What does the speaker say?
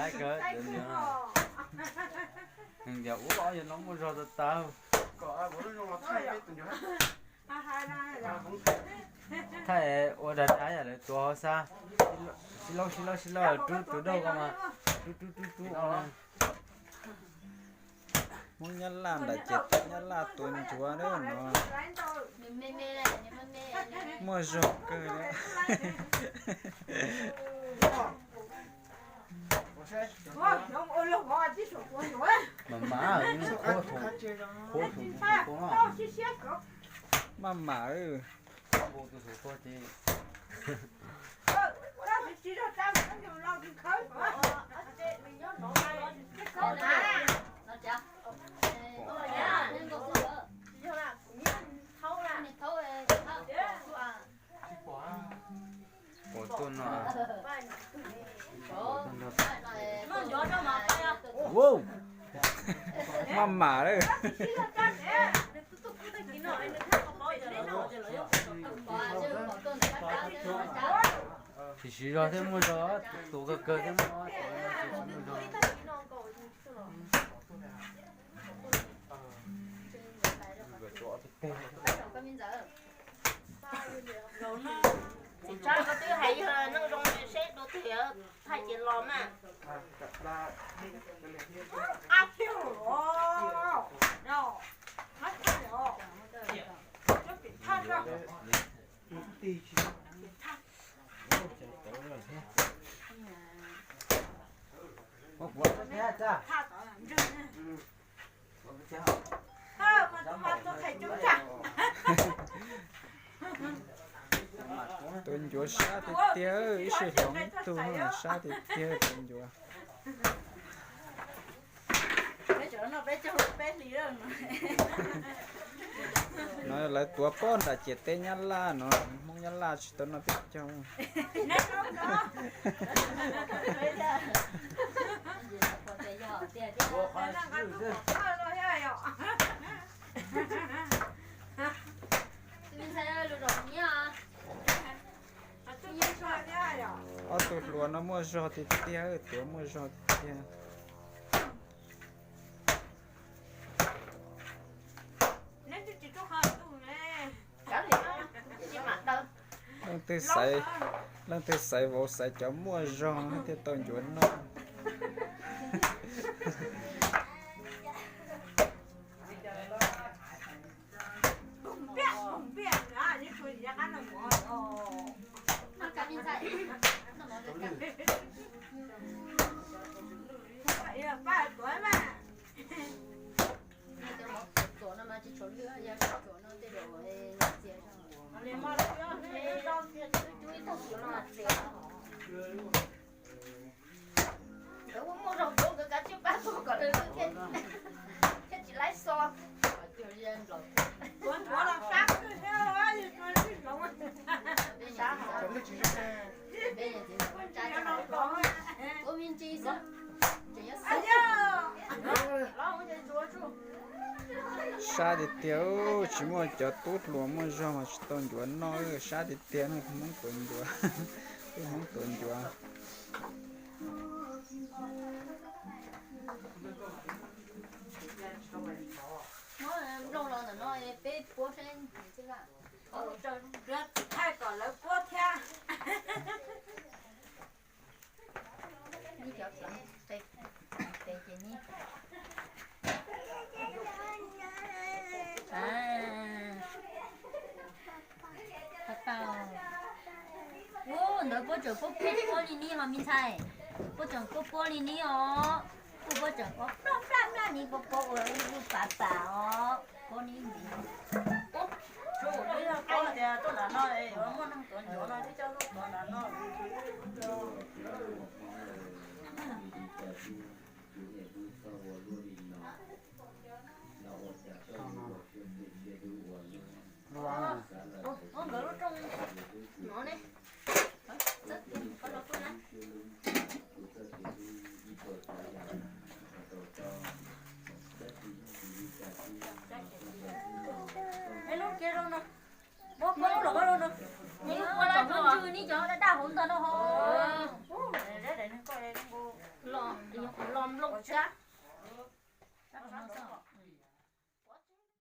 Kawg, nws tias ub, ob yawg no muaj zog tas tas. Thaij ua dag dag yam lawv tuav hauv xab. Sib laub sib laub sib laub rub tus dauj ko mas rub rub rub rub ua. Hmoob Nyab Laj nram ces Nyab Laj tuav ncuav no. Muaj zog kawg li. Maj mam, qhuav qhuav qhuav no. Maj mam. Pom tuaj no. Maj mam lawm. Tsis siv zog thiab muaj zog, tus kawg kawg thiab muaj, tus no tsis siv zog. Txiv Tsab, koj twb hais yog neeg zoo seb dua twg thaij ces los mas. Tus ncuav sab tiag tiag, ib sij hloov ib tug sab tiag tiag tus ncuav. No lawv tuav pob nram ciam teb Nyab Laj no, Hmoob Nyab Laj tsis tau noj peb caug. Ob tug hluas no muaj zog tiag tiag, tuav muaj zog tiag tiag. Leej twg xaiv, leej twg xaiv vauv xaiv cov muaj zog thiaj tau ncuav noj. Sab tiag tiag, tsis muaj cov tub hluas muaj zog mas tsis tau ncuav noj, sab tiag tiag, Hmoob tuav ncuav, Hmoob tuav ncuav. Muab nplooj los ntawm no peb puab saib. Thaij kom lawv puab thiab. Ub, ntawd puab tseem puab puab li ni ho me ntxhais, puab tseem puab puab li ni os, puab puab tseem puab plaj plaj plaj ni puab puab ua ib lub pav pam os, puab ni ntxiv. Nkawd lub rooj no ne. Ib lub kiag zoo no. Muab lub los muab lub no. Ib lub ua los muab ntswg ni cov daj daj hauv ntag no ho. Los nplooj tsab.